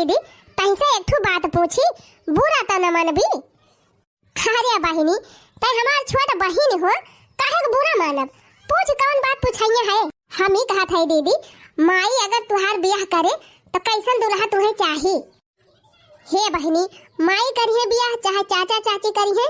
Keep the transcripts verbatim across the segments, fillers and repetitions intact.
दीदी, तहिसे एक ठो बात पूछी, बुरा त न मनबी? अरे बहिनी, तै हमार छोट बहिन हो, काहे के बुरा मानब? पूछ, कौन बात पूछइया है? हम ई कहत है दीदी, माई अगर तुहार बियाह करे त कैसन दुल्हा तुहे चाही? हे बहिनी, माई करिहे बियाह चाहे चाचा चाची करिहे,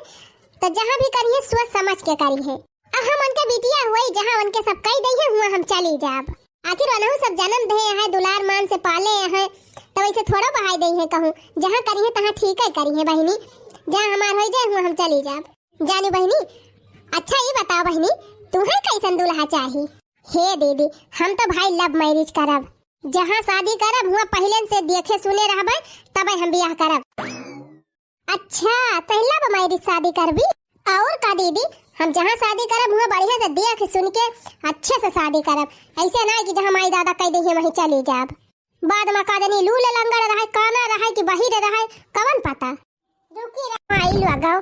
त जहाँ भी करिहे सोच समझ के करिहे। अब हम उनके बिटिया हुई, जहाँ उनके सब कही दइहे, हुआ हम चली जाब। आखिर ओनहु सब जन्म दे हैं, दुलार मान से पाले हैं, तो वैसे थोड़ो बहाई दइहे कहूँ। जहाँ करिहे तहाँ ठीक है करिहे बहिनी, जहाँ हमार होई जाए हुआ हम चली जाब। जानी बहिनी, अच्छा ई बताओ बहिनी, तुहे कैसन दुल्हा चाही? हे दीदी, हम तो भाई love marriage करब, जहाँ शादी करब हुआ पहिले से देखे सुने रहबे, तबे हम बियाह करब। अच्छा, पहला बा marriage शादी करबी? और का दीदी, हम जहाँ शादी करब, हुआ बढ़िया से देख सुन के अच्छे से शादी करब। ऐसे ना कि जहाँ माई दादा कह दे, वहीं चली जाब। बाद में का जानी लूल लंगड़ रहे, काना रहे कि बहिर रहे, कवन पता। रुकी रहा, आई लगो।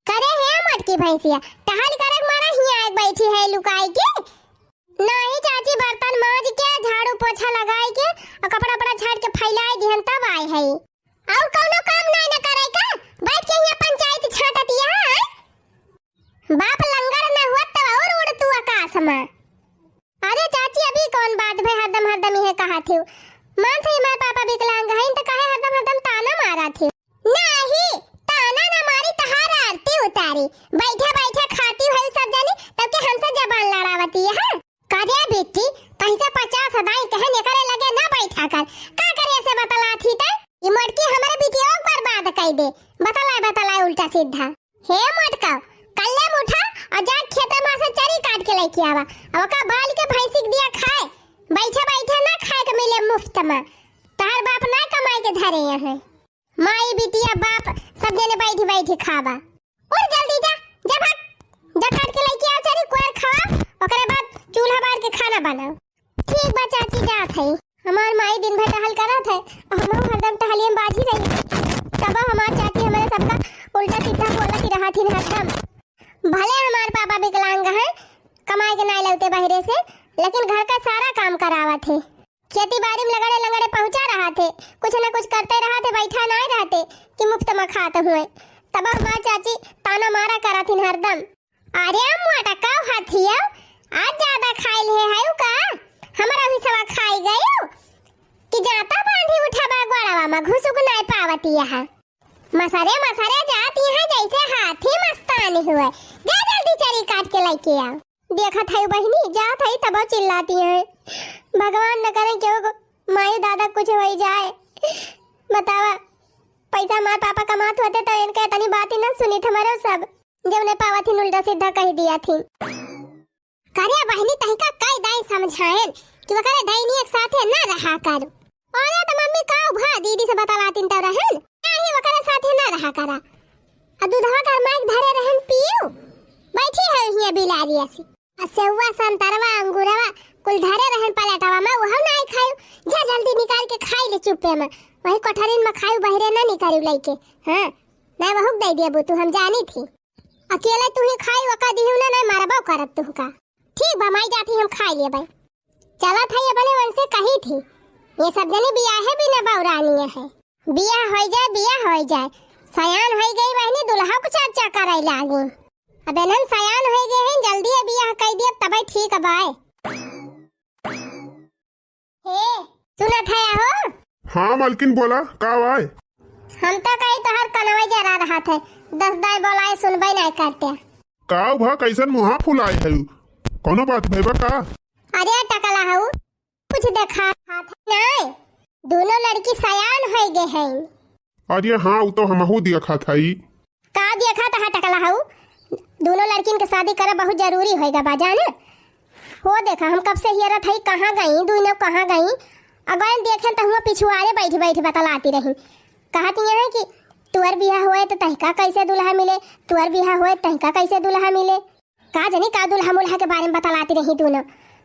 करे हे मोटकी भैंसिया, टहल करक मारा हिया आके बैठी है लुकाई के। नाही चाची, बर्तन माज के, झाड़ू पोछा लगाई के, और कपड़ा उपड़ा झाड़ के फैलाई दिहन, तब आए है। और कौनो काम नाय न करे का? बैठ के हियां पंचायत छांटतिया है। बाप लंगड़ न हुआ तब और उड़ तू आकाश में। अरे चाची, अभी कौन बात भई, हरदम हरदम इहे कहा थी। मान थे हमारे पापा विकलांग हैं तो काहे हरदम हरदम ताना मारा थी? नाही, ताना न मारी, तहार आरती उतारी। बैठे बैठे खाती हुई सब जानी, तब के हमसे जबान लड़ावती है। करे बिट्टी, पैसा पचास हजार कहन एकरे लगे ना बैठा कर। का करे से बतला थी ते? ई मोटकी हमरे बिटिया बर्बाद कर दे। बतलाए, बतलाए उल्टा सीधा। हे मोटका, कल्ले में उठा और जा खेते में से चरी काट के लेके आवा। अब ओका बाल के भैंसी के दिया खाए। बैठे बैठे ना खाए के मिले मुफ्त में। तहार बाप ना कमाए के धरे हैं। माई बिटिया बाप सब जने बैठी बैठी खाबा। उठ जल्दी जा, जा भाग, जा काट के लेके आ चरी, कोयर खावा, ओकरे बाद चूल्हा बार के खाना बनाओ। ठीक बा चाची, जात है। हमार माई दिन भर टहल करत है, और हमहू हरदम टहलिए में बाझी रही। तब हमार चाची हमारे सबका उल्टा सीधा बोलत ही रहत ही हरदम। भले हमार पापा विकलांग हैं, कमाए के नाय लौते बहरे से, लेकिन घर का सारा काम करावत है। खेती बाड़ी में लगड़े लगड़े पहुंचा रहा थे, कुछ न कुछ करते रहा थे, बैठा नाय रहते कि मुफ्त में खात हुए। तब हमार चाची ताना मारा करत हिन हरदम। अरे मोटका हथिया, आज ज्यादा खाई ले है का? हमारा भी सवा खाई गयो कि जाता बांधी उठाबा गोड़वा में घुसुक नाय पावती यहाँ। मसरे मसरे जात यहाँ जैसे हाथी मस्तानी हुए। जा जल्दी चरी काट के लेके आ। देखत है बहिनी, जात है तब चिल्लाती है। भगवान न करे केहू को माई दादा कुछ हो जाए। बतावा, पैसा मार पापा कमात होते तो इनके इतनी बात ही न सुनी थे मरो सब। जब नहीं पावत ही उल्टा सीधा कह दिया थी। करे बहिनी, तहिका कई दाई समझाएन कि वकरे डाइनी एक साथे ना रहा कर। अरे तो मम्मी का भा दीदी से बतलातिन तो रहन, नाही वकरे साथे ना रहा करा। आ दूधवा घर में धरे रहन पीऊ, बैठी है हिया बिलारी ऐसी। आ सेउआ संतरवा अंगूरवा कुल धरे रहन पलेटवा में, वो हम नाही खायू। जा जल्दी निकाल के खाई ले चुप्पे में, वही कोठरिन में खायू, बहरे ना निकालू लइके। हाँ, ना वहुक दे दिया तू, हम जानी थी। अकेले तू ही खाई, वका दिहू ना, ना मारबो करब तुहका। ठीक बा माई, जाती हम खाई लेबै। चलत है अपने मन से कही थी, ये सब जने बियाहे बिना बौरानी है। बियाह होई जाए, बियाह होई जाए, सयान होई गई बहनी, दुल्हा को चर्चा करे लागी। अब एनन सयान होई गए हैं, जल्दी है बियाह कर दिए, तबे ठीक बाय। हे, सुनत है हो? हाँ मलकिन, बोला, का बाय? हम तो कही तोहर कनवे जरा रहा थे, दस दाई बोलाए सुनबे नहीं करते। का भा, कैसन मुहा फुलाए है? कोनो बात भैबा का? अरे टकला हऊ, कुछ देखा हाथ नहीं, दोनों लड़की सयान होई गए हैं। अरे हाँ, उ तो हमहू देखा था ई। का देखा तहा टकला हऊ? दोनों लड़किन के शादी करे बहुत जरूरी होएगा बा, जाने? हो देखा, हम कब से हियरत हई, कहाँ गई, दुइनो कहाँ गई? अगोइन देखेन त हुआ पिछुआरे बैठ बैठ बतलाती रही। कहती यहाँ कि तुअर बियाह होए त तहिका कैसे दुल्हा मिले, तुअर बियाह होए त तहिका कैसे दुल्हा मिले। का जानी का दुल्हा मुल्हा के बारे में बतलाती रही दोनों।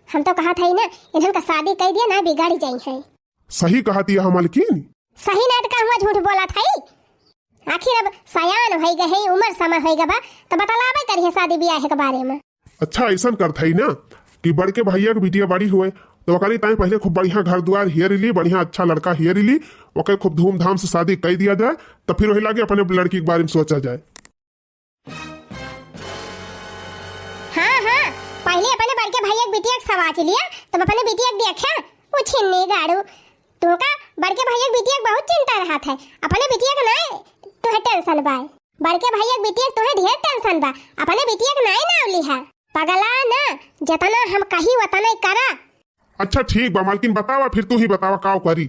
हम तो कहत हई ना, इन्हन का शादी कई दिया ना, बिगड़ जाई है। सही कहती है मलकिन। सही ना त का हुआ झूठ बोलत हई? आखिर अब सयान होई गए हैं, उम्र समय होई गबा, तो बतलावे करिए शादी बियाह के बारे में। अच्छा, ऐसन करत हई ना कि बड़के भैया के बिटिया बड़ी हुए, तो ओकरी ताई पहले खूब बढ़िया घर दुआर हेर ली, बढ़िया अच्छा लड़का हेर ली, ओके खूब धूमधाम से शादी कइ दिया जाए, तब फिर वही लागे अपने लड़की के बारे में सोचा जाए। हाँ, हाँ, पहिले अपने बड़के भइया के बिटिया के सवाच लिया, तब अपने बिटिया के देखा, वो छिन्नी गाड़ू। तुहका बड़के भइया के बिटिया के बहुत चिंता रहत है, अपने बिटिया के नाहीं तुहे tension बा। बड़के भइया के बिटिया के तुहे ढेर tension बा, अपने बिटिया के नाहीं नाव लिहा। पगला ना, जतना हम कही वतना ही करा। अच्छा ठीक बा मालकिन, बतावा फिर, तू ही बतावा काव करी।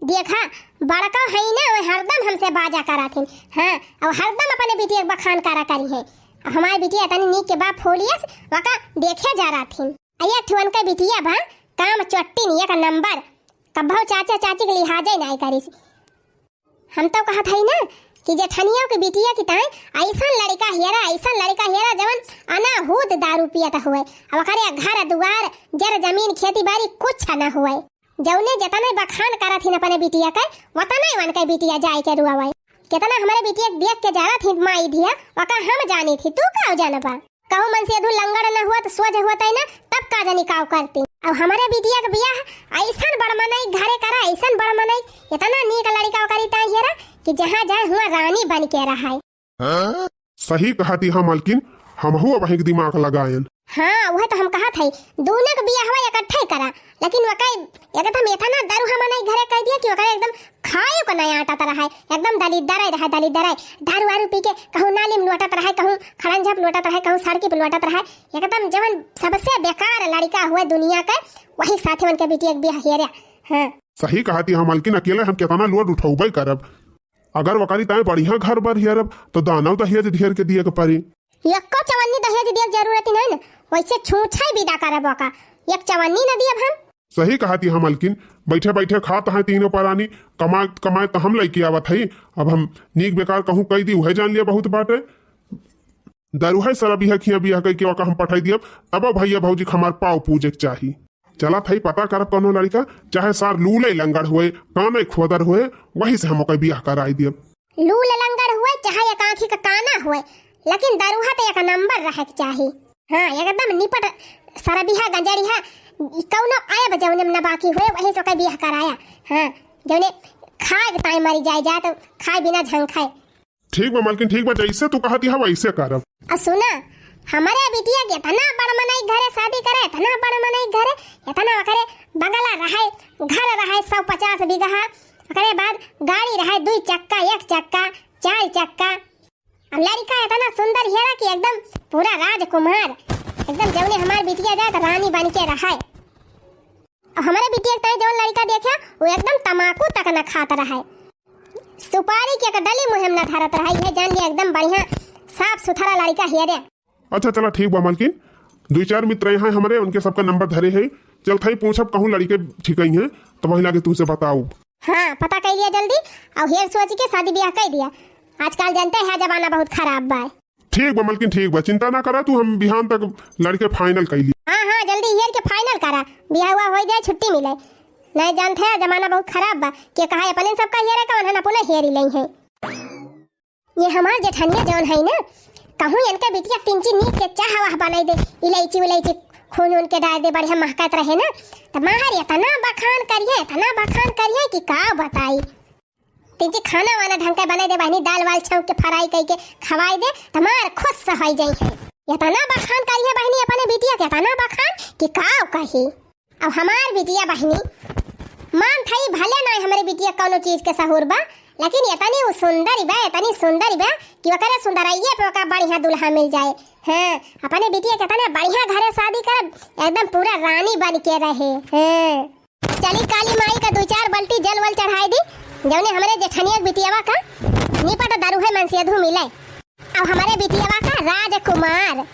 देखा, बड़का है ना, वो हरदम हमसे बाजा कराथिन। हाँ, और हरदम अपने बिटिया के बखान करा करी है। हमारे बिटिया तनी नीक के बाप होलियस, वका देखे जा रहथिन। अये ठुअन के बिटिया बा, काम चट्टिन एक नंबर, कभौ चाचा चाची के लिहाजे नाहीं करिस। हम तो कहत हई ना कि जेठनिया के बिटिया की ताई ऐसन लड़का हेरा, ऐसन लड़का हेरा जवन अनाहूत दारू पियत हुए, अब ओकरे घर दुआर, जर जमीन, खेती बाड़ी कुछ न हुए। जौने जतने बखान करत हिन अपने बिटिया के, वतने वनके बिटिया जाए के रुआवे। कितना हमरे बिटिया के देख के जारत हिन माई धिया, वका हम जानी थी, तू का जानबा? कहूँ मनसेधू लंगड़ न हुआ तो सोझ हुआ तई ना, तब का जानी काव करती। अब हमरे बिटिया के बियाह ऐसन बड़ मनई घरे करा, ऐसन बड़ मनई, इतना नीक लड़का ओकरी ताई हेरा कि जहाँ जाए हुआ रानी बन के रहाए। सही कहती हाँ मालकिन, हमहू अब वहीं दिमाग लगायन। हाँ, वह तो हम कहत हई, दूने के बियाहवा इकट्ठे ही करा, लेकिन वका एकदम इतना दरुहा मनई घरे कह दिया कि ओकरे एकदम खाए को नहीं आटत रहे, एकदम दलिद्दर रहे, दलिद्दर। दारू वारू पी के कहूँ नाली में लोटत रहे, कहूँ खड़ंजा पे लोटत रहे, कहूँ सड़की पे लोटत रहे, एकदम जवन सबसे बेकार लड़का हुए दुनिया के, वही साथे उनके बिटिया के बियाह हेरे। हाँ। सही कहती हाँ मालकिन, अकेले हम कितना load उठौबे करब। अगर वकरी ताए बढ़िया घर बर हेरब, तो दानव दहेज ढेर के दिए के पड़ी। एक्को चवन्नी दहेज दिए के जरूरत ही नहीं न, वैसे छूछाई विदा करब ओका, एक चवन्नी न दियब हम। सही कहती हाँ मालकिन, बैठे बैठे खात हैं तीनों परानी, कमा कमाए तो हम लइके आवत हई। अब हम नीक बेकार कहूँ कह दी, उहे जान लिया बहुत बाटे। दरुहे सरबिया खिया बियाह कइके ओका हम पठाई दियब, तब भैया भौजी के हमार पाँव पूजे के चाही। चलत हई पता करब कौनो लड़का, चाहे सार लूले लंगड़ हुए, काने खोदर हुए, वही से हम ओकर बियाह कराई दियब। लूल लंगड़ हुए, चाहे एक आँखी का काना हुए, लेकिन दरुहा तो एक नंबर रहे के चाही। हाँ, एकदम निपट सरबिहा गंजड़िहा, ई कौनो ऐब जौने में न बाकी हुए, वही से ओकर बियाह कराया। हाँ, जौने खाए के ताई मरी जाए, जाए तो खाए बिना झंखाए। ठीक बा मालकिन, ठीक बा, जैसे तू कहती है वैसे करब। आ सुना, हमरे बिटिया के इतना बड़ मनई घरे शादी करे, इतना बड़ मनई घरे, इतना ओकरे बंगला रहे, घर रहे सौ पचास बीघा, ओकरे बाद गाड़ी रहे दुई चक्का, एक चक्का, चार चक्का। अब लड़का इतना सुंदर हेरा कि एकदम पूरा राजकुमार, एकदम जौने हमार बिटिया जाए तो रानी बन के रहे। अब हमरे बिटिया के ताई जौन लड़का देखे, वो एकदम तमाकू तक न खात रहे, सुपारी के एक डली मुँह में न धरत रहे। ये जान लिया एकदम बढ़िया साफ सुथरा लड़का हेरे। अच्छा चला ठीक बा मालकिन, दुई चार मित्र हैं हमरे, उनके सबका नंबर धरे है। चल थाई पूछब कहूँ लड़के ठीक हैं, तो वही लागे तुमसे बताऊ। हाँ, पता कर लिया जल्दी, और हेर सोच के शादी ब्याह कर दिया। आजकल जानते हैं जमाना बहुत खराब बा। ठीक बा मलकिन, ठीक बा, चिंता ना करा तू, हम बिहान तक लड़के final कइली। हाँ, हाँ, जल्दी हेर के final करा, बियाह हुआ हो जाए, छुट्टी मिले। नहीं जानत है, जमाना बहुत खराब बा, के कहा अपने सबका हेरे का, उन्हन अपने हेरी लई है। ये हमार जेठनिया जौन है ना, कहूँ इनके बिटिया तिनची नीक के चाह वाह बनाई दे, इलायची उलायची खून उनके डाल दे, बढ़िया महकत रहे ना, तो मार इतना बखान करिए, इतना बखान करिए कि का बताई। तिनची खाना वाना ढंग के बनाई दे बहिनी, दाल वाल छौंक के fry कई के खवाई दे, तो मार खुश हो जाई है। इतना बखान करिए बहिनी अपने बिटिया के, इतना बखान कि का कही। अब हमार बिटिया बहिनी मान थई भले ना हमरे बिटिया कौनो चीज के सहूर बा, लेकिन इतनी उ सुंदर बा, इतनी सुंदर बा कि ओकरे सुंदरइये पे ओका बढ़िया दुल्हा मिल जाए। हाँ, अपने बिटिया के इतने बढ़िया घरे शादी करब, एकदम पूरा रानी बन के रहे। हाँ। चली काली माई का दू चार बाल्टी जल वल चढ़ाई दी, जौने हमरे जेठनिया के बिटियावा का निपट दरुहे मनसेधू मिले। अब हमरे बिटियावा का राजकुमार।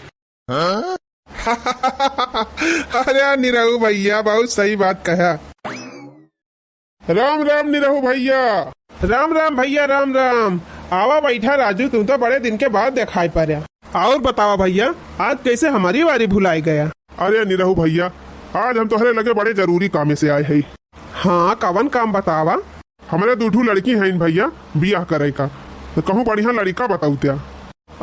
अरे निरहू भैया, बहुत सही बात कहा। राम राम निरहू भैया। राम राम भैया, राम राम। आवा बैठा राजू, तू तो बड़े दिन के बाद देखाई पड़्या। और बतावा भैया, आज कैसे हमारी वारी भुलाई गया? अरे निरहू भैया, आज हम तोहरे लगे बड़े जरूरी कामे से आए हई। हाँ, कवन काम बतावा? हमरे दू ठू लड़की हैं भैया, बियाह करे का, तो कहूँ बढ़िया लड़का बताऊ त्या।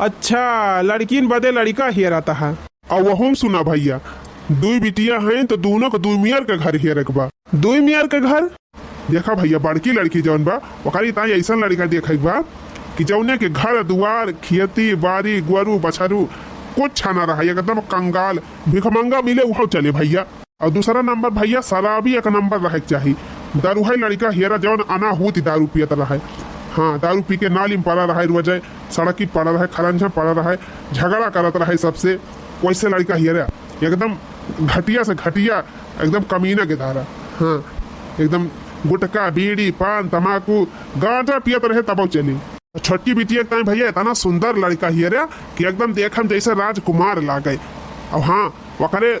अच्छा, लड़किन बदे लड़का हेरत है। और वहूम सुना भैया, दुई बिटिया हैं तो दोनों के दुई मियर के घर हेरे के बा। दुई मियर के घर? देखा भइया, बड़की लड़की जौन बा, ओकरी ताई अइसन लड़िका देखे के बा कि जौने के घर दुआर, खेती बारी, गोरू बछरू कुछ ना रहे, एकदम कंगाल, भिखमंगा मिले उहौ चले भइया। अउर दूसरा नंबर भइया, शराबी एक नंबर रहे के चाही। दारूहै लड़िका हेरा जौन अनाहूति दारू पियत रहे। हाँ, दारू पी के नाली में पड़ा रहे, रोजे सड़की पड़ा रहे, खरंजा पड़ा रहे, झगड़ा करत रहे सबसे, वैसे लड़िका हेरा। एकदम घटिया से घटिया, एकदम कमीना के धारा। हाँ, एकदम गुटखा, बीड़ी, पान, तमाकू, गांजा पियत रहे तबौ चली। छोटकी बिटिया के ताई भइया इतना सुंदर लड़िका हेरा कि एकदम देखम जैसे राजकुमार लागे। अउर हाँ, ओकरे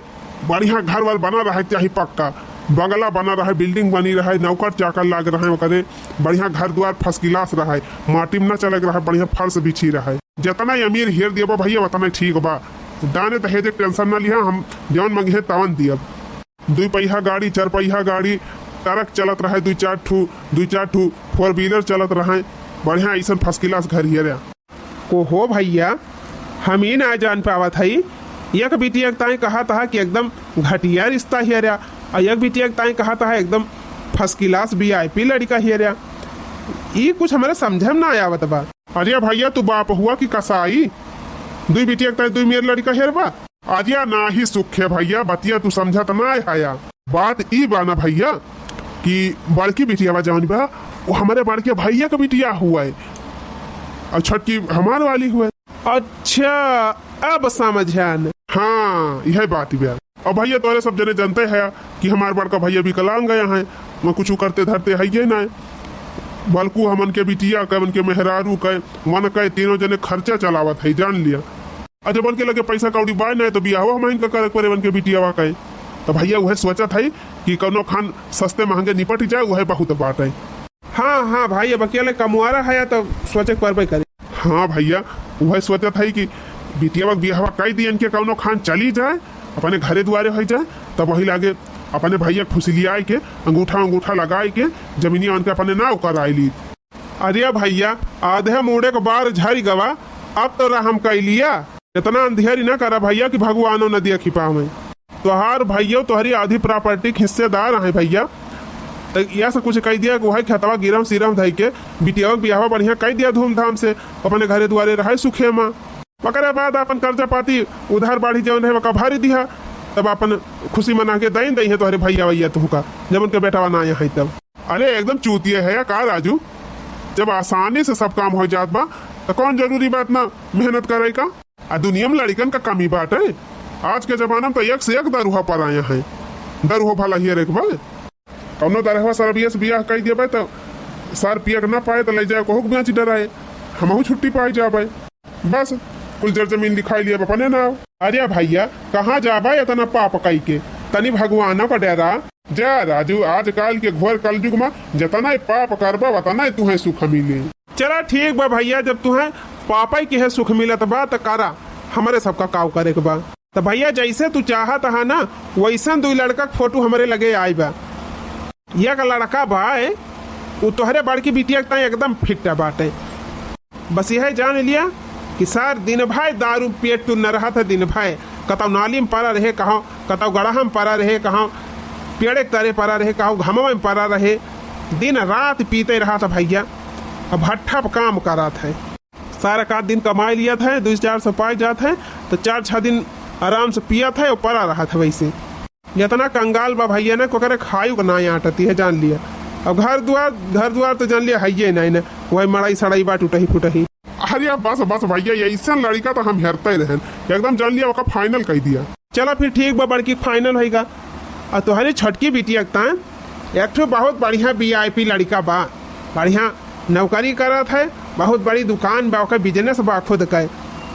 बढ़िया घर वर बना रहे, चाहे पक्का बंगला बना रहे, building बनी रहे, नौकर चाकर लाग रहे, ओकरे बढ़िया घर द्वार first class रहे, माटी में न चले के रहे, बढ़िया फर्श बिछी रहे। जितना ही अमीर हेर दियबा भइया, उतना ही ठीक बा। दाने दहेज के tension न लिहा, हम जौन मंगिहे तवन दियब। दुई पहिया गाड़ी, चार पहिया गाड़ी, ट्रक चलत रहे, दुई चार ठू, दुई चार ठू four wheeler चलत रहे, बढ़िया अइसन first class घर हेरा। को हो भइया, हम ई ना जान पावत हई, एक बिटिया के ताई कहत हा कि एकदम घटिया रिश्ता हेरा, अउर एक बिटिया के ताई कहत हा एकदम first class VIP लड़िका हेरा। ई कुछ हमरे समझे में ना आवत बा। अरे भइया, तू बाप हुआ कि कसाई? दुई बिटिया के ताई दुई मेर लड़िका हेरबा? अरे नाही सुखे भइया, बतिया तू समझत ना हया। बात ई बा ना भइया कि बड़की बिटिया बा जौन बा, वो हमरे बड़के भइया के बिटिया हुआ है, अउर छोटकी हमार वाली हुआ है। अच्छा, अब समझन। हाँ, यह बात बा। अब भइया तोहरे सब जने जनते हैं कि हमार बड़का भइया विकलांग गया है, वह कुछ करते धरते है ये ना, बल्कु हमन के बिटिया के, हमन के मेहरारू के, वन के तीनों जने खर्चा चलावत है, जान लिया। अउर जब उनके लगे पैसा कौड़ी बाय ना, तो बियाहो हम इनका करे परे उनके बिटियावा के। तो भइया उहे सोचत है कि कौनो खान सस्ते महंगे निपट जाए, उहे बहुत बात है। हाँ, हाँ भाई, अब अकेले कमवारा है तो सोचे के परबे करे। हाँ भइया, उहे सोचत है कि बिटियावा के बियाहवा कई दियन के कौनो खान चली जाए, अपने घरे दुआरे हो जाए, तब वही लागे अपने भइया के फुसिलियाए के, अंगूठा अंगूठा लगाए के जमीनिया उनके अपने नाव कराए ली। अरे भइया, आधे मूड़े के बार झरि गवा, अब तो रहम कइ लिया। इतना अंधियारी ना करा भइया कि भगवानो न देखि पावे। तोहार भइयो तोहरी आधी property के हिस्सेदार हैं भइया, तो यह से कुछ कहि दिया कि वही खेतवा गिरम सिरम धइ के बिटिया के बियाहवा बढ़िया कइ दिया धूमधाम से, अपने घरे दुआरे रहे सुखे मा। ओकरे बाद अपन कर्जा पाती उधार बाढ़ी जौन है ओका भरी दिहा, तब अपन खुशी मना के दइन दइहे तोहरे भइया वइया तुहका, जब उनके बेटवा ना यहाँ तब। अरे एकदम चूतिया है या का राजू? जब आसानी से सब काम हो जात बा, तो कौन जरूरी बात ना मेहनत करे का? आ दुनिया में लड़िकन का कमी बाटे। आज के जमाना में तो एक से एक दरुहा पर आया है। दरुहा भला ही एक बा। कौनो दरहवा सरबिया से बियाह कइ देबे तो सर पियक ना पाए तो ले जाए कहूँ बेच डराए, हमहू छुट्टी पाए जाबे। बस कुल जर जमीन लिखाई लिया अपने नाव। अरे भइया, कहाँ जाबा इतना पाप कई के? तनी भगवानो का डरा। जा राजू, आजकल के घोर कलयुग में जतना ही पाप करबा उतना ही तुहे सुख मिले। चला ठीक बा भइया, जब तुहे पापई के है सुख मिलत बा त करा, हमरे सबका काव करे के बा। त भइया जैसे तू चाहत हा ना वैसन दुई लड़का के फोटो हमरे लगे आई बा। एक लड़का बा, उ तोहरे बड़की बिटिया के ताई एकदम फिट बाटे। बस यह जान लिया कि सार दिन भर दारू पिए टुन्न रहत है, दिन भर कतौ नाली में पड़ा रहे, कहूँ कतौ गड़हा में पड़ा रहे, कहूँ पेड़े के तरे पड़ा रहे, कहूँ घमवा में पड़ा रहे, दिन रात पीते रहत है भइया। अब भट्ठा पे काम करत है, सारा का दिन कमाई लियत है, दो चार सौ पाई जात है, तो चार छः दिन आराम से पियत है और पड़ा रहत है वैसे। जितना कंगाल बा भइया ना, ओकरे खायु के ना आटती है, जान लिया। अब घर दुआर, घर दुआर तो जान लिया है ये नहीं ना, वही मड़ाई सड़ाई बा टूटही फुटही। अरे बस बस भइया, ये ऐसन लड़िका तो हम हेरते रहन, एकदम जान लिया ओका final कइ दिया। चला फिर ठीक बा, बड़की final होइगा। और तोहरी छोटकी बिटिया के तान एक ठो बहुत बढ़िया VIP लड़िका बा, बढ़िया नौकरी करत है, बहुत बड़ी दुकान बा, ओकर business बा खुद के,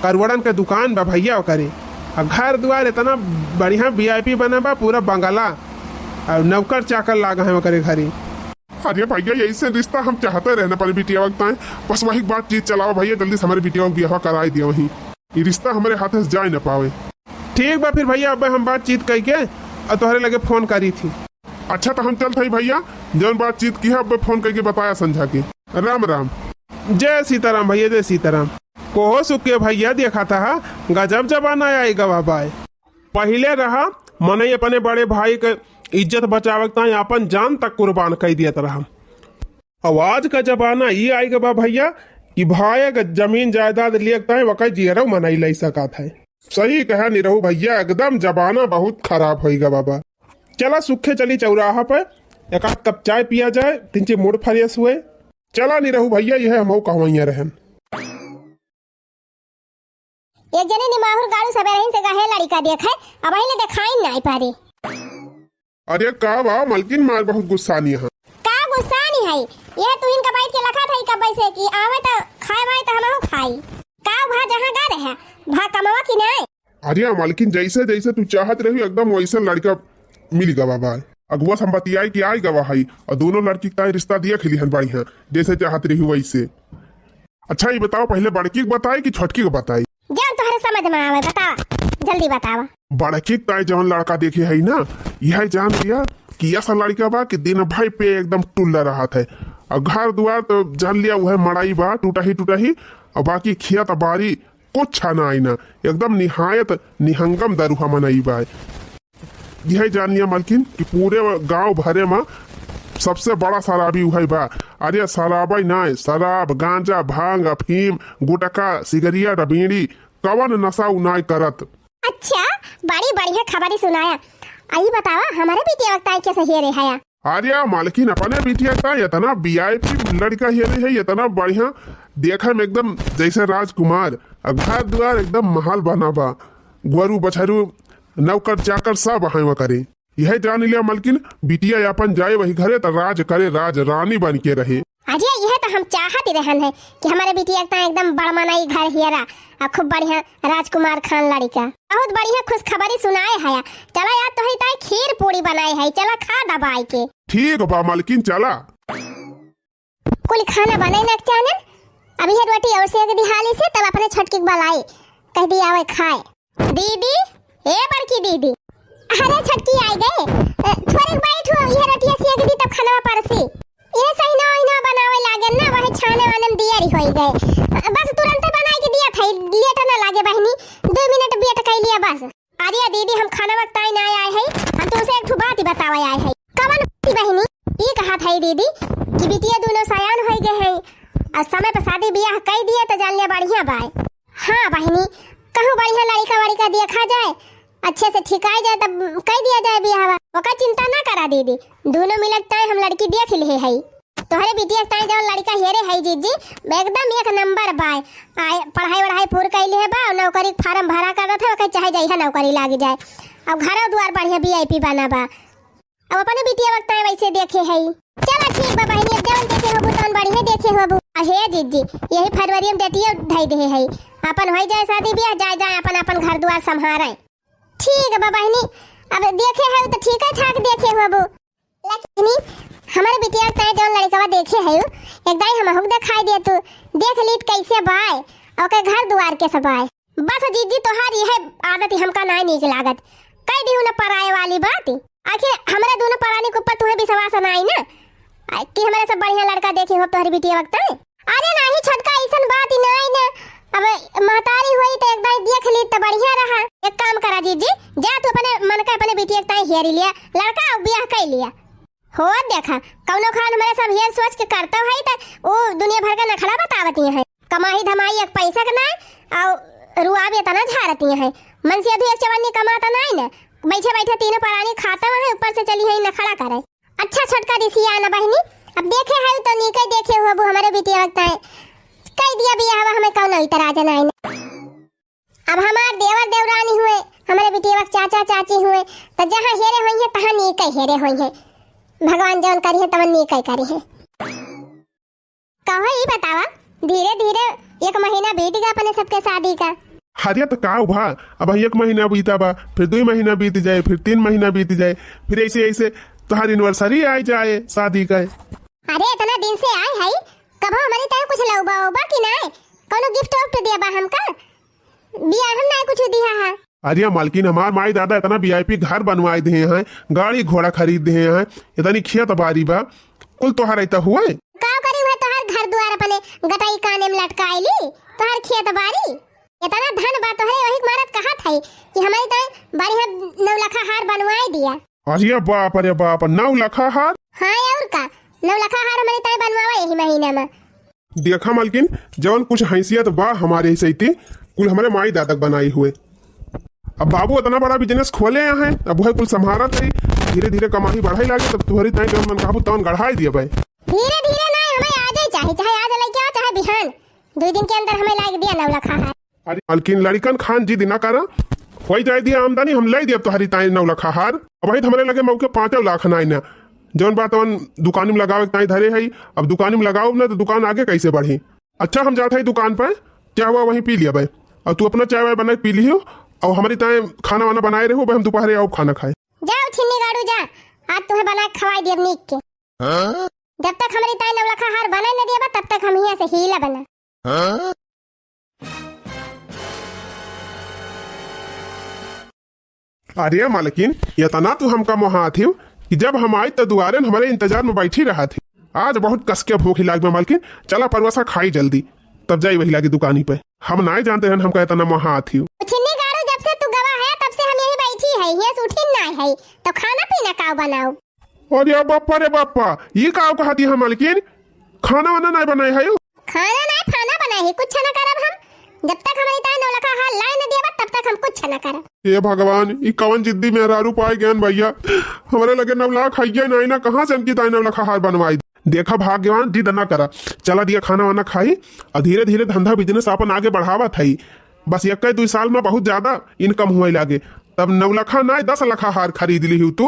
करोड़न के दुकान बा भइया ओकरे। आ घर दुआर इतना बढ़िया VIP बना बा, पूरा बंगला, और नौकर चाकर लागा है ओकरे घरे। अरे भइया, यही से रिश्ता हम चाहते रहने अपने बिटिया वक्त आए, बस वही बातचीत चलाओ भइया, जल्दी से हमरे बिटिया के बियाह कराई दिया वहीं, ये रिश्ता हमरे हाथ से जाए न पावे। ठीक बा फिर भइया, अब हम बातचीत कइके और तोहरे लगे फोन करी थी। अच्छा, तो हम चलत हई भइया, जौन बातचीत की है, अब फोन करके बताया संझा के। राम राम। जय सीताराम भइया, जय सीताराम। कोहो सुख के भइया, देखा था गजब जमाना आई गवा बाय। पहिले रहा मनई अपने बड़े भाई के इज्जत बचावे के ताईं आपन जान तक कुर्बान कइ दियत रहम। अब आज का जमाना ई आइ गा बा भइया कि भाई अगर जमीन जायदाद लिए के ताईं वकै जियरौ मनई लइ सकत है। सही कहा निरहू भइया, एकदम जमाना बहुत खराब होइ गा बाबा। चला सुखे चली चौराहा पे, एक आध कप चाय पिया जाए, तिनचे मूड फ्रेश हुए। चला निरहू भइया, यह हमहू कहवइया रहन। एक जने निमाहुर गाड़ू सबेरहिन से गहे लड़िका देखे, अबहिन ले देखाइन नाई पारे। अरे का बा मलकिन, मार बहुत गुस्सानी है। का गुस्सानी है? यह तुहिन का बैठ के लखत है कब से कि आवे त खाए वाए त हमहू खाई। का भा जहाँ गा रहे, भा कमावा कि नाई? अरे मलकिन, जैसे जैसे तू चाहत रही एकदम वैसे लड़िका मिल गवा बा। अगुआ से हम बतियाई कि आइ गवा है और दोनों लड़की का रिश्ता देख लिहन बढ़िया, जैसे चाहत रही वैसे। अच्छा, ई बतावा, पहिले बड़की के बताई कि छोटकी के बताई? जौन तोहरे समझ में आवे, बतावा, जल्दी बतावा। बड़की के ताईं जौन लड़का देखे है ना, यह जान लिया कि ऐसा लड़का बा कि दिन भर पे एकदम टुल्ला रहत है। और घर दुआर तो जान लिया, वह मड़ाई बा, टूटही टूटही, और बाकी खेत बारी कुछ नाई ना, एकदम निहायत निहंगम दरुहा मनई बा। यह जानिया मलकिन कि पूरे गांव भरे में सबसे बड़ा शराबी उहै बा। अरे शराबै नाय, शराब, गांजा, भांग, अफीम, गुटखा, सिगरिया, बीड़ी, कवन नशा उ नाय करत। अच्छा, बड़ी बढ़िया खबरी सुनाया। आई बतावा, हमारे बिटिया के ताईं कैसे हेरे हया? अरे मलकिन, अपने बिटिया का इतना वीआईपी लड़का हेरे है, इतना बढ़िया, देखे में एकदम जैसे राजकुमार, और घर द्वार एकदम महल बना बा, गोरू बछरू, नौकर चाकर सब हैं वकरे। यह जान लिया मलकिन, बिटिया अपन जाए वही घरे त राज करे, राज रानी बन के रहे। अरे यह तो हम चाहत ही रहन है कि हमारे बिटिया का एकदम बड़ मनई घर हेरा, और खूब बढ़िया राजकुमार खान लड़िका। बहुत बढ़िया खुशखबरी सुनाए हया। चला यार, तोहरी ताईं खीर पूड़ी बनाए है, चला खा दबाई के। ठीक बा मलकिन, चला। कुल खाना बने न चानन, अब यह रोटी और सेक दी हाली से, तब अपने छोटकी के बलाई, कह दी आवे खाए। दीदी, ए बड़की दीदी। अरे छोटकी आइ गए, अ, थोड़े बैठ हो, यह रोटिया सेक दी तब खाना परसी। ये सही ना, ना बनावे लागे ना, वही छाने वाने में दिया रही होई गए। अ, बस तुरंत बनाई के दिया था, लेट ना लागे बहनी, दो मिनट वेट कर लिया बस। अरे दीदी, हम खाना वक्त आई ना आए हैं, हम तुमसे एक ठो बात ही बतावे आए हैं। कवन बात बहनी? ये कहा था दीदी कि बिटिया दोनों सयान हो गए हैं, और समय पर शादी ब्याह कर दिए तो जान लिया बढ़िया बाय। हाँ बहनी, कहूँ बढ़िया लड़िका वड़िका देखा जाए, अच्छे से ठिकाई जाए, तब कह दिया जाए बियाहवा। ओकर चिंता ना करा दीदी, दोनों मिलत ताईं हम लड़की देख लिहे हई। तोहरे बिटिया ताईं जौन लड़िका हेरे हई जीजी, एकदम एक नंबर बाय। आ, पढ़ाई वढ़ाई पूर कइले है बा, नौकरी के फार्म भरा करत है, ओकर चाहे जइहा नौकरी लाग जाए। अब घरो दुआर बढ़िया वीआईपी बना बा। अब अपने बिटिया वक्त ताईं वैसे देखे हई। चला ठीक बा बहिनी, अब जौन देखे होबू तौन बढ़िया देखे होबू। आ हे जीजी, यही फरवरी में डेटिया धई देहे हई, अपन होई जाए शादी ब्याह, जाए जाए अपन अपन घर दुआर संभारे। ठीक बा बहिनी, अब देखे हऊ तो ठीक है ठाक देखे होबू। लेकिन हमारे बिटिया ताईं जौन लड़िकवा देखे हऊ, एक दाई हमहू के देखाई दे तू, देख लीत कैसे बाय, ओके घर दुआर कैसे बाय। बस जीजी, तोहार यह आदत ही हमका नाय नीक लागत। कह दिहू न पराए वाली बात। आखिर हमरे दोनों परानी के ऊपर तुहे विश्वास नाई ना, आ, कि हमरे से बढ़िया लड़का देखे हो तोहरी बिटिया वक्त। अरे नाही छोटका, ऐसन बात ही नाई ना। अब महतारी हुई तो एक दाई देख ली तो बढ़िया रहा। एक काम करा जीजी, जा तू अपने मन का अपने बिटिया के ताईं हेरी लिया लड़का और ब्याह कर लिया। हो देखा, कौनो खान हमरे सब हेर सोच के करता है त वो दुनिया भर का नखड़ा बतावती है। कमाई धमाई एक पैसा के नाय, और रुआब इतना झारती है। मन से अधू एक चवन्नी कमाता नाय न, बैठे बैठे तीनों परानी खाता है, ऊपर से चली है नखड़ा करे। अच्छा छोटका रिसिया न बहिनी, अब देखे है तो नीके देखे हो, अब हमारे बिटिया वक्त है, कह दिया बियाह हमें कौनो इतराज नाय न। अब हमार देवर देवरानी हुए, हमरे बिटिया के चाचा चाची हुए, त जहाँ हेरे होइहें, तहाँ नीके हेरे होइहें। भगवान जौन करिहें, तवन नीके करिहें। कहो, ई बतावा, धीरे धीरे एक महीना बीत गया अपने सबके शादी का। अरे त का भा, अब एक महीना बीता बा, फिर दुई महीना बीत जाए, फिर तीन महीना बीत जाए, फिर ऐसे ऐसे तोहार एनिवर्सरी आ जाए शादी का। अरे इतना दिन से आए है, कबो हमरे ताईं कुछ लउबा उबा कि नाय? कौनो गिफ्ट उफ्ट दिया बा हमका? बियाह में नाय कुछ दिया है। अरे मालकिन, हमार माई दादा इतना वीआईपी घर बनवाए दिए हैं, गाड़ी घोड़ा खरीद दिए हैं, इतनी खेत बारी बा, कुल तोहर ऐता हुए। का करी हुए तोहर घर दुआर अपने गटाई काने में लटकाए ली, तोहर खेत बारी इतना धन बा तोहरे, वही मारत कहत है कि हमारी ताईं बढ़िया नौलखा हार बनवाए दिया। अरे बाप रे बाप, नौ लखा हार? हाँ, और का, नौ लखा हार हमरे ताई बनवावा यही महीना में। देखा मालकिन, जवन कुछ हैसियत बा हमारे सैती, कुल हमरे माई दादा के बनाई हुए। अब बाबू इतना बड़ा business खोले हैं, अब वह कुल संभारत है, धीरे धीरे कमाई बढ़ाई लागे, तब तुहरी ताई जवन मन कहबू तवन गढ़ाई दिए भाई। धीरे धीरे ना, हमें आज ही चाहे, चाहे आज लेके आओ, चाहे बिहान, दो दिन के अंदर हमें लाग दिया नौ लखा हार। अरे मालकिन, लड़िकन खान जिद ना करा, होई जाए दिया आमदनी, हम लाई दिया तुहरी ताई नौ लखा हार। अब वही तो हमरे लगे मौके पाँचों लाख ना आई ना, जवन बात तवन दुकानी में लगावे के ताई धरे है। अब दुकानी में लगाओ ना तो दुकान आगे कैसे बढ़ी? अच्छा, हम जात है दुकान पे, चाह हुआ वहीं पी लिया भाई, और तू अपना चाय वाय बना के पी लियो, और हमारी ताई खाना वाना बनाए रहो भाई, हम दोपहरे आओ खाना खाए। जाओ छिन्नी गाड़ू जा, आज तुम्हें बना के खवाई दियब नीक के। हाँ? जब तक हमारी ताई नौ लखा हार बना न दिया बा, तब तक हम यहाँ से हीला बना। हाँ? अरे मालकिन, इतना तू हमका मोहात हियो कि जब हम आई त दुआरे न हमरे इंतजार में बैठी रहत ही। आज बहुत कस के भूख लाग बा मालकिन, चला परुआ सा खाई जल्दी, तब जाई वही लागी दुकानी पे। हम नाय जानते हन हमका इतना मोहात हियो। छिन्नी गाड़ू, जब से तू गवा है तब से हम यही बैठी है, हियां से उठिन नाय है, तो खाना पीना का बनाओ? अरे बापा रे बापा, ये का कहती है मालकिन? खाना वाना नाय बनाए है? खाना नाय, खाना बनाए है, कुछ ना करब हम। जब तक हमारी ताई नौ लखा हार लाए न दिया बा, तब तक हम कुछ ना करब। हे भगवान, ई कवन जिद्दी मेहरारू पाए गयन भैया। हमरे लगे नौ लाख हइये नाय ना, कहाँ से इनकी ताई नौ लखा हार बनवाई? देखा भाग्यवान, जिद ना करा, चला दिया खाना वाना खाई, और धीरे धीरे धंधा business आपन आगे बढ़ावत है। बस एक दुई साल में बहुत ज्यादा income हुए लागे, तब नौ लखा नाय, दस लखा हार खरीद ली तू।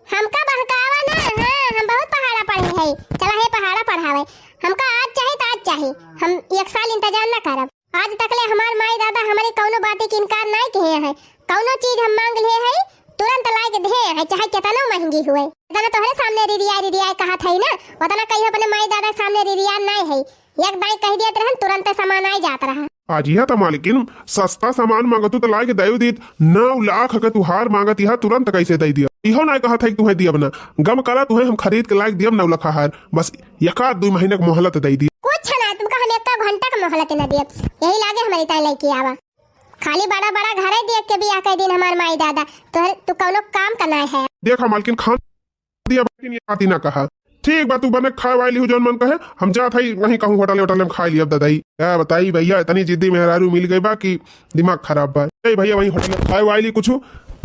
हमका बहकावा ना, हाँ, हम बहुत पहाड़ा पढ़े है। चला हे पहाड़ा पढ़ावे, हमका आज चाही तो आज चाही, हम एक साल इंतजार ना करब। आज तक ले हमार माई दादा हमारे कौनो बात के इनकार नाय किहे है, कौनो चीज हम मांग ले है, तुरंत लाए के दे है, चाहे कितनो महंगी हुए। इतना तोहरे सामने रिरिया रिरिया कहत है ना, उतना कहीं अपने माई दादा के सामने रिरिया नाय है। एक दाई कह दियत रहन, तुरंते सामान आइ जात रहा। आज यह तो मालकिन सस्ता सामान मांगतू तो लाइके दइउ दीत, नौ लाख के तू हार मांगत यह तुरंत कैसे दइ दिया? इहो नाय कहत है कि तुहें दियब ना, गम करा तुहें हम खरीद के लाइके दियब नौ लाख हार, बस एक आध दुइ महीना के मोहलत दइ दिया। कुछ ना, तुमका हम एक घंटा का मोहलत न दियब, यही लागे हमारी ताई लइके आवा। खाली बड़ा बड़ा घरे देख के बियाह कर दिन हमार माई दादा, तोहर तू कौनो काम का नाय है। देखा मालकिन खान दिया, लेकिन ये बात ही ना कहा। ठीक बा, तू बने खाए वाली हो जौन मन कहे, हम जात हई वहीं कहूँ होटल वोटल में खाए लियब ददाई। क्या बताई भैया, इतनी जिद्दी मेहरारू मिल गई बा कि दिमाग खराब बा। ए भैया, वहीं होटल में खाए वाली कुछ,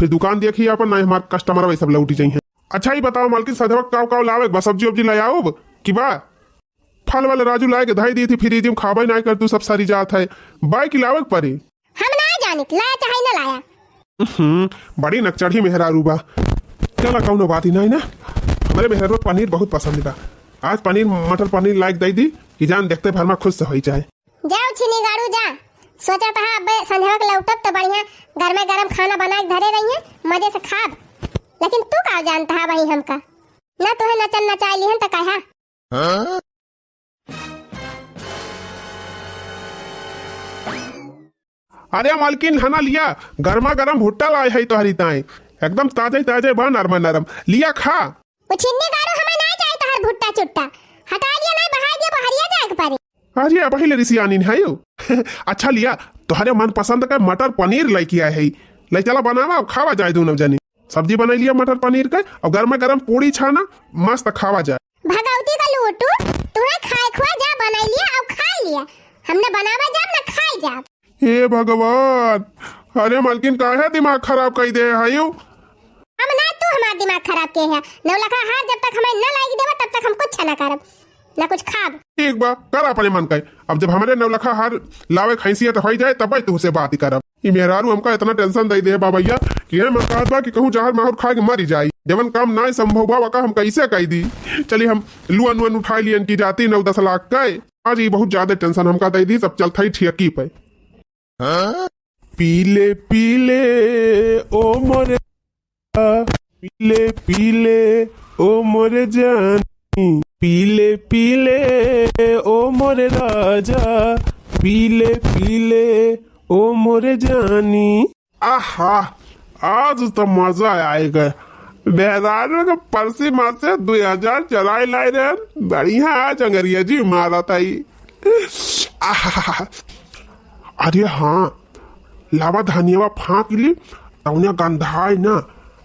फिर दुकान देखी अपन, ना हमार customer वही सब लौटी जाई हैं। अच्छा ही बताओ मालकिन, सधवा काव काव लावे बा, सब्जी उब्जी ले आओ कि बा? फल वाले राजू लाए के धाई दी थी, फ्रिज में खाबे ना कर तू, सब सरी जात है। बाई की लावे के पड़ी। हम ना जानित, लाया चाहे ना लाया। हम्म, बड़ी नकचढ़ी मेहरारू बा। चला, कौनो बात ही नहीं ना। हमरे मेहरारू पनीर बहुत पसंद बा। आज पनीर, मटर पनीर लाइक दे दी कि जान देखते भर में खुश होई जाए। जाओ छिनी गाड़ू जा। सोचा था अब संझवा के लौटब तो बढ़िया गरमे गरम खाना बना के धरे रही है, मजे से खाब। लेकिन तू का जानता है वही हमका? ना तुहे नचन नचाई लिहन तो कहा। हाँ? अरे मालकिन, हना लिया, गरमा गरम भुट्टा लाए है तोहरी ताई, एकदम ताजे ताजे बा, नरम नरम, लिया खा। ओ छिन्नी गाड़ू, हमें ना चाहे तोहर भुट्टा चुट्टा, हटा लिया, नहीं बहाई दिया, बहरिया जाए के पड़े। अरे पहले रिसियानी है यो। अच्छा लिया, तोहरे मन पसंद का मटर पनीर लेके आए है, ले चला बनावा, खावा जाए दोनों जनी। सब्जी बनाई लिया मटर पनीर के, और गरमा गरम पूड़ी छाना, मस्त खावा जाए। भगवती का लूटू, तूने खाए खुआ जा बनाई लिया और खाई लिया, हमने बनावा जाब ना खाई जाब। हे भगवान, अरे मालकिन काहे दिमाग खराब कर दे है यू? हम ना, तू हमार दिमाग खराब के है। नौलखा हार जब तक हमें न लाइक देवा तब तक हम कुछ ना करब। ना कुछ खाब। ठीक बा, कर अपने मन का। अब जब हमरे नौलखा हार लावे खैसियत होई जाए, तब तुहसे बात ही करब। ई मेहरारू हमका इतना tension दे दे बा भैया कि हम कहत बा कि कहूँ जहर माहुर खा के मरी जाई। जवन काम ना संभव बा, वका हम कैसे कह दी? चली हम लुअन वुअन उठाई लियन की जाती नौ दस लाख का। आज ई बहुत ज्यादा tension हमका दे दी, सब चलत है ठियकी पे। पीले पीले ओ मोरे, पीले पीले ओ मोरे जानी, पीले पीले ओ मोरे राजा, पीले पीले ओ मोरे जानी। आहा, आज तो मजा आएगा। मेहरारू के परसी माँ से दुई हजार चुराए लाए रहे, बढ़िया आज अंग्रेजी मारत आई। आहा, अरे हाँ, लावा धनियावा फाँक ली, तौने गंधाए ना,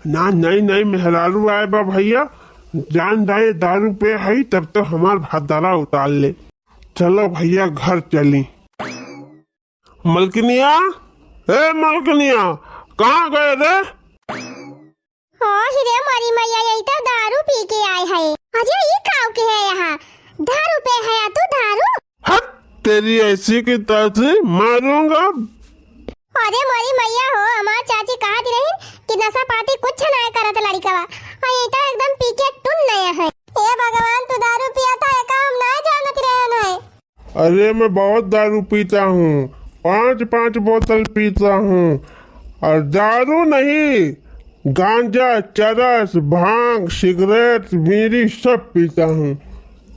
ना, नहीं, नहीं, मेहरारू आए बा भइया, जान दाए दारू पे हई, तब तो हमार भात दारा उतार ले। चलो भइया, घर चली। मलकिनिया, ए मलकिनिया, कहाँ गए रे? ओ हिरे मोरी मैया, यही तो दारू पी के आए है। अरे, ये काऊ के है यहाँ? दारू पे है तू, दारू? हट, तेरी ऐसी की तैसी, मारूंगा। अरे मोरी मैया हो, हमार चाची कहत रही कि नशा पाती कुछ नाय करत लड़िकवा, और ये तो एकदम पी के टुन नया है। हे भगवान, तू दारू पिया था, ये काम ना जानत रहन है। अरे, मैं बहुत दारू पीता हूँ, पाँच पाँच बोतल पीता हूँ, और दारू नहीं, गांजा, चरस, भांग, सिगरेट, बीड़ी सब पीता हूँ।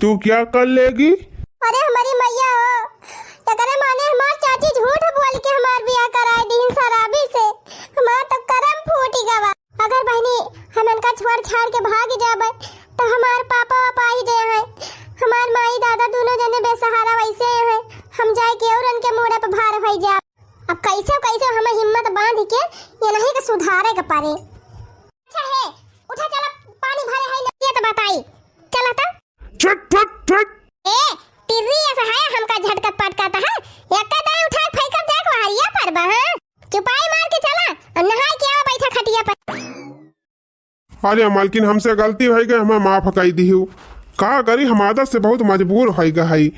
तू क्या कर लेगी? अरे हमारी मैया हो, एकरे माने हमार चाची झूठ बोल के हमार बियाह कराए दीन शराबी से। हमार तो करम फूटी गवा। अगर बहिनी हम इनका छोड़ छाड़ के भाग जाबे तो हमार पापा वापा आई जे हैं, हमार माई दादा दोनों जने बेसहारा वैसे हैं, हम जाए के और उनके मूड़े पर भार होई जाब। अब कैसे कैसे हमें हिम्मत बांध के ये नहीं के सुधारे के पड़े। अच्छा है, उठा, चला, पानी भरे है, ये तो बताई। चला तो। छुट, छुट, छुट। ए, टिर्री ऐसा है, हमका झटकत पटकत है। एक दाई उठा के फेंकब जाए के हरिया पर बा, हाँ? चुपाई मार के चला और नहाए के आवा, बैठा खटिया पर। अरे मालकिन, हमसे गलती होइ गई, हमें माफ कई दिहु। का करी, हम आदत से बहुत मजबूर होइ गए हई।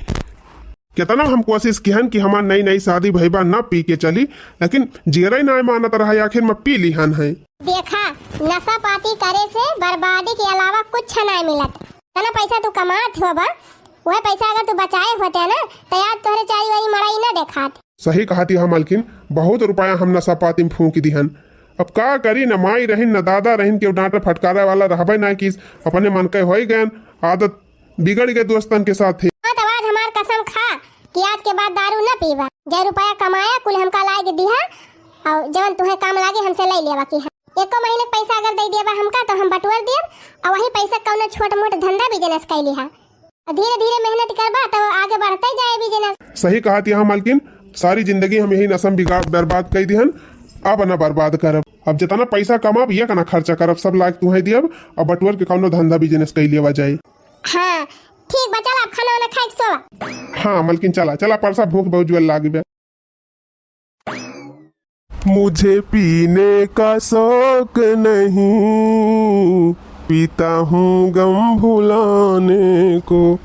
केतना हम कोशिश किहन कि हमार नई नई शादी भई बा, न पी के चली, लेकिन जियरा ही नाय मानत रहा, आखिर में पी लिहन है। देखा, नशा पाती करे से बर्बादी के अलावा कुछ नाय मिलत। इतना पैसा तू कमात हो बा, वह पैसा अगर तू बचाए होते ना, तो आज तोहरे चारी वारी मड़ाई ना देखात। सही कहत हया मालकिन, बहुत रुपया हम नशा पाती में फूंक दिहन। अब का करी, न माई रहिन, न दादा रहिन, केहू डांटे फटकारे वाला रहबे ना किस, अपने मन के होई गयन, आदत बिगड़ गए दोस्तन के साथ ही। हाँ, तो आज हमार कसम खा कि आज के बाद दारू न पीबा। जे रुपया कमाया कुल हमका लाए के दिहा, और जवन तुहे काम लागे हमसे ले लेवा की है। एको महीने के पैसा अगर दे देबा हमका तो हम बटोर देब, और वही पैसा कौनो छोट मोट धंधा बिजनेस कर लिहा। और धीरे धीरे मेहनत करबा तो आगे बढ़ते जाए बिजनेस। सही कहत हया मालकिन, सारी जिंदगी हम यही नशा में बिगाड़ बर्बाद कर दिहन, अब ना बर्बाद करब। अब जितना पैसा कमाब ये कना खर्चा करब, सब लाग तुहे दियब, और बटोर के कौनो धंधा बिजनेस कर लेवा जाए। हाँ, ठीक बा, चला अब खाना वाना खाए के सोवा। हाँ मालकिन, चला, चला, परसा भूख बहुत जोर लागी बा। मुझे पीने का शौक नहीं, पीता हूँ गम भुलाने को।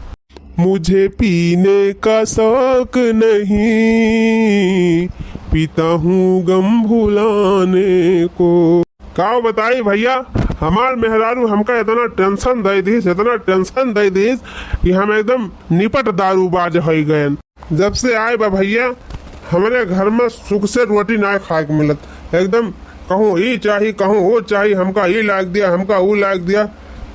मुझे पीने का शौक नहीं, पीता हूँ गम भुलाने को। का बताई भइया, हमार मेहरारू हमका इतना टेंशन दे दीस, इतना टेंशन दे दीस कि हम एकदम निपट दारूबाज होइ गयन। जब से आए बा भइया, हमरे घर में सुख से रोटी ना खाए के मिलत। एकदम कहूँ ई चाही, कहूँ वो चाही, हमका ई लाग दिया, हमका वो लाग दिया।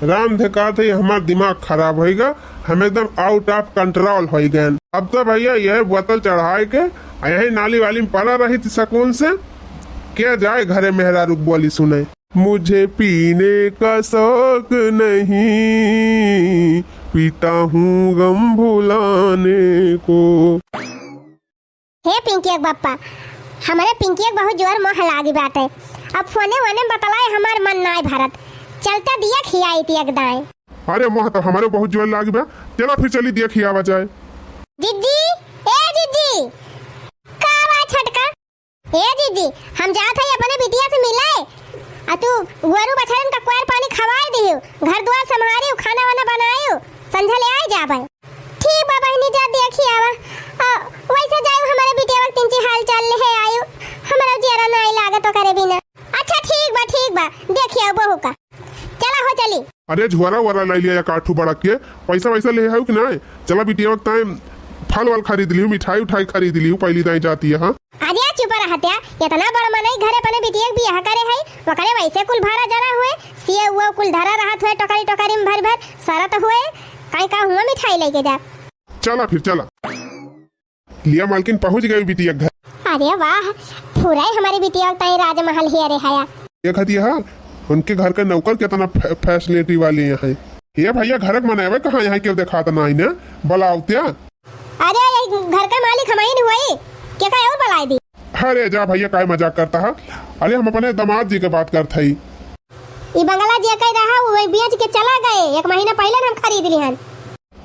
राम धे कहत है, हमार दिमाग खराब होइगा, हम एकदम out of control होइ गयन। अब तो भइया यह बोतल चढ़ाए के आ यही नाली वाली में पड़ा रही थी सुकून से, के जाए घरे मेहरारू के बोली सुने। मुझे पीने का शौक नहीं, पीता हूँ गम भुलाने को। हे पिंकी के बप्पा, हमरे पिंकी के बहुत जोर मोह लागी बाटे। अब फोने वोने बतलाए हमार मन नाय भरत। चलता दिया खियाई थी एक दाएं। अरे मोह तो हमरे बहुत जोर लागी बा, चला फिर चली दिया खियावा जाए। जिज्जी, ए जिज्जी, का बा छोटका? ए जिज्जी, हम जात हई अपने बिटिया से मिले। आ तू गोरू बछरन का कोयर पानी खवाए दिहु, घर दुआर संभारिउ, खाना वाना बनाइउ, संझा ले आए जाबे। ठीक बा बहिनी, जा देखी आवा। आ, वैसे जाइउ हमरे बिटिया के तिनची हाल चाल ले आइउ, हमरा जियरा नाई लागत ओकरे बिना। अच्छा ठीक बा, ठीक बा, देखी आउ बहू का। चला हो चली। अरे झोरा वोरा ले लिया या काठू बड़क के, पैसा वैसा ले आइउ कि नाई? चला बिटिया के ताई फल वल खरीद लिहु, मिठाई उठाई खरीद लिहु, पहली दाई जाती है। हाँ। अरे चुप रह हत्या, इतना बड़ मनई घरे अपने बिटिया के बियाह करे है, ओकरे वैसे कुल भरा जरा हुए, सिए उए कुल धरा रहत हुए, टोकरी टोकरी में भर भर सरत हुए, काई का हुआ मिठाई लेके जा। चला फिर चला। लिया मालकिन, पहुंच गए बिटिया के घर। अरे वाह, पूरा ही हमारी बिटिया के ताई राजमहल ही अरे हया। देखत हया, उनके घर के नौकर कितना फै-, फैसिलिटी वाले हैं। ये भइया, घर के मनई कहाँ यहाँ केहू देखात नाई ना, बलावत्या। अरे, ये घर के मालिक हमइन हुई, के का और बलाई दी? अरे जा भइया, काय मजाक करता है? अरे, हम अपने दामाद जी के बात करत हई। ई बंगला जे कई रहा, वो बेच के चला गए, एक महीना पहिले हम खरीद लिहन।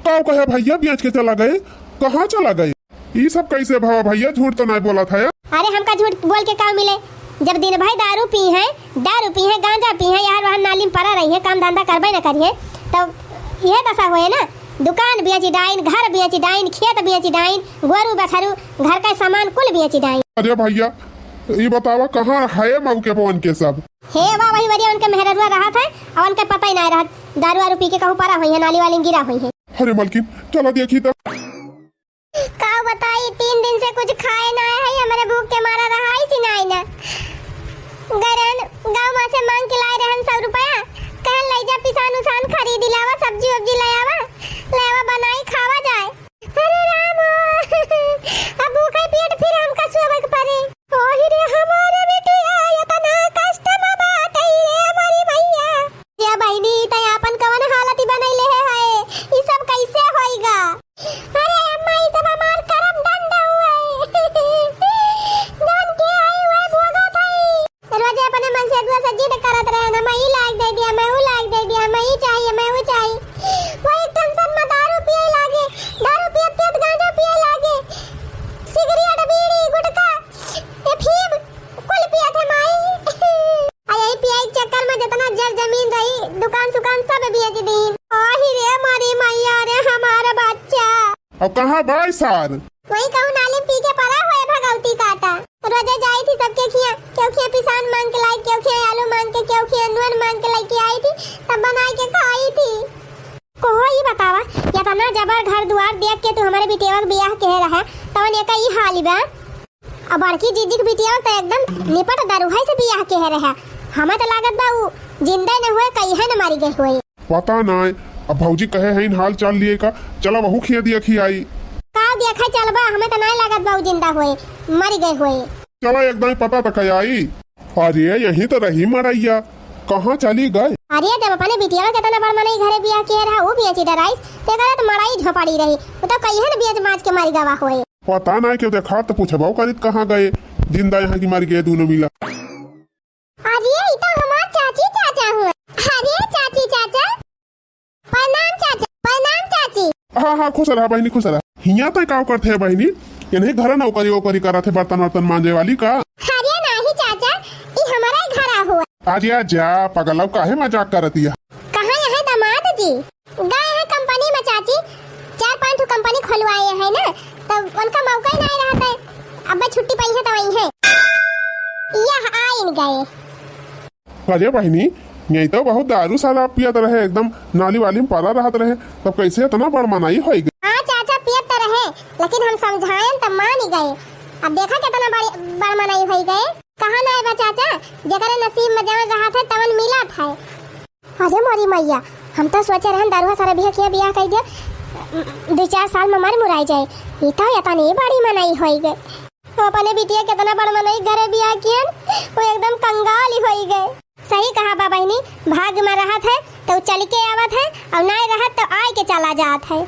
का कहे भैया, बेच के चला गए? कहाँ चला गए? ई सब कैसे भवा भैया, झूठ तो नाहीं बोलत है। अरे हमका झूठ बोल के का मिले, जब दिन भर दारू पी हैं, दारू पी हैं, गांजा पी हैं, यार वहाँ नाली में पड़ा रही हैं, काम धंधा करबे न करिए, तो यह दशा होए ना, दुकान बेच डाइन, घर बेच डाइन, खेत बेच डाइन, गोरू बछरू, घर का सामान कुल बेच डाइन। अरे भैया, ई बतावा कहाँ है मऊ के पवन के सब? हे वाह, वही वरिया उनके मेहररुआ रहत है, और उनके पता ही ना रहत, दारू वारू पी के कहूँ परा होई है, नाली वाली में गिरा होई है। अरे मलकिन, चला देखी तो। का बताई, तीन दिन से कुछ खाए ना है, हमरे भूख के मारा रहा ही सी ना है ना। गरन गाँव में से मांग के लाए रहन सौ रुपया, कहन ले जा पिसान उसान खरीद लावा, सब्जी वब्जी ले आवा, ले आवा बनाई खावा जाए। अरे राम, अब भूखे पेट फिर हमका सोवे के पड़े। ओही रे हमारे बिटिया, इतना कष्ट में बाटे रे हमारी मैया। या बहिनी, तै आपन कवन हालत बनैले है, है? ई सब कैसे होइगा? अरे अम्मा, ई सब हमार करम दंड हुए। जौन के आई हुए भोगत है। रोजे अपने मन से दुआ से जिद करत रहे ना, मैं ई लाग दे दिया, मैं ऊ लाग दे दिया, मैं ई चाहिए, मैं ऊ चाहिए। वो एक टेंशन में दारू पिए लागे, दारू पियत पियत गांजा पिए लागे, सिगरेट, बीड़ी, गुटखा, अफीम कुल पियत है माई। आ यही पिए के चक्कर में जितना जर जमीन रही, दुकान सुकान सब बेच दी। ओही रे मारी मैया रे हमारा बच्चा। अब कहाँ बाई सार? वही कहूँ नाली में पी के पड़ा हुए भगवती काटा। रोजे जाई थी सबके खिया, केहू खिया पिसान मांग के लाई, केहू खिया आलू मांग के, केहू खिया नून मांग के लेके आई थी, तब बनाई के खाई थी। कोहो ई बतावा, इतना जबर घर दुआर देख के तू हमारे बिटिया के बियाह के रहा, तवन एका ई हाल बा। अब बड़की जीजी के बिटिया तो एकदम निपट दरुहाई से बियाह के रहा, हमें तो लागत बा उ जिंदा न हुए, कहीं न मरी गई हुए। पता नाय, अब भौजी कहे हईन हाल चाल लिए का, चला वहू खिया दिया खियाई। का देखा चलबा, हमें तो नाय लागत बा उ जिंदा होए, मर गए होए। चला एक दाई पता तो कयाई। अरे यही तो रही मड़ैया, कहाँ चली गए? अरे जब अपने बिटिया के तना बड़ मनई घरे बियाह किए रहा, वो बिया चिडराइस, ते करे तो मड़ाई झोपड़ी रही, वो तो कहिए न बिया माज के मर गवा होए। पता नाय क्यों देखा तो पूछबो करित कहाँ गए, जिंदा यहाँ की मर गए दोनों मिला। अरे, ई तो हमार चाची चाचा हुआ। अरे, चाची चाचा, प्रणाम चाचा, प्रणाम चाची। हाँ, हाँ, खुश रहा बहिनी, खुश रहा। हियाँ तै काव करत है बहिनी? इन्हीं घर नौकरी वोकरी करत है, बर्तन वर्तन मांजे वाली का? अरे नाही चाचा, ई हमारा ही घर हुआ। अरे जा पगलव, काहे मजाक करत हिया? कहाँ यहाँ दामाद जी? गए हैं कंपनी में चाची, चार पांच ठो कंपनी खुलवाए हैं ना, तो उनका मौका ही नहीं रहता है। अब छुट्टी पाई है तो वही है, यह आइन गए। अरे बहिनी, यही तो बहुत दारू शराब पियत रहे, एकदम नाली वाली में पड़ा रहत रहे, तब कैसे इतना बड़ मनाई होई गई? हाँ चाचा, पियत तो रहे, लेकिन हम समझाएन तो मान ही गए। अब देखा कितना बड़, बड़ मनाई होई गए। कहाँ ना है बा चाचा, जेकरे नसीब में जवन रहत है तवन मिलत है। अरे मोरी मैया, हम तो सोचे रहन दरुहा सारा बिया किया बियाह कई दिया, दो चार साल में मर मुराई जाए। ई तो इतनी बड़ी मनई होई गए। अपने बिटिया कितना बड़ मनई घरे बियाह कियन, वो एकदम कंगाल ही होई गए। सही कहा बा बहिनी, भाग में रहत है तो चल के आवत है, और नाय रहत तो आय के चला जात है।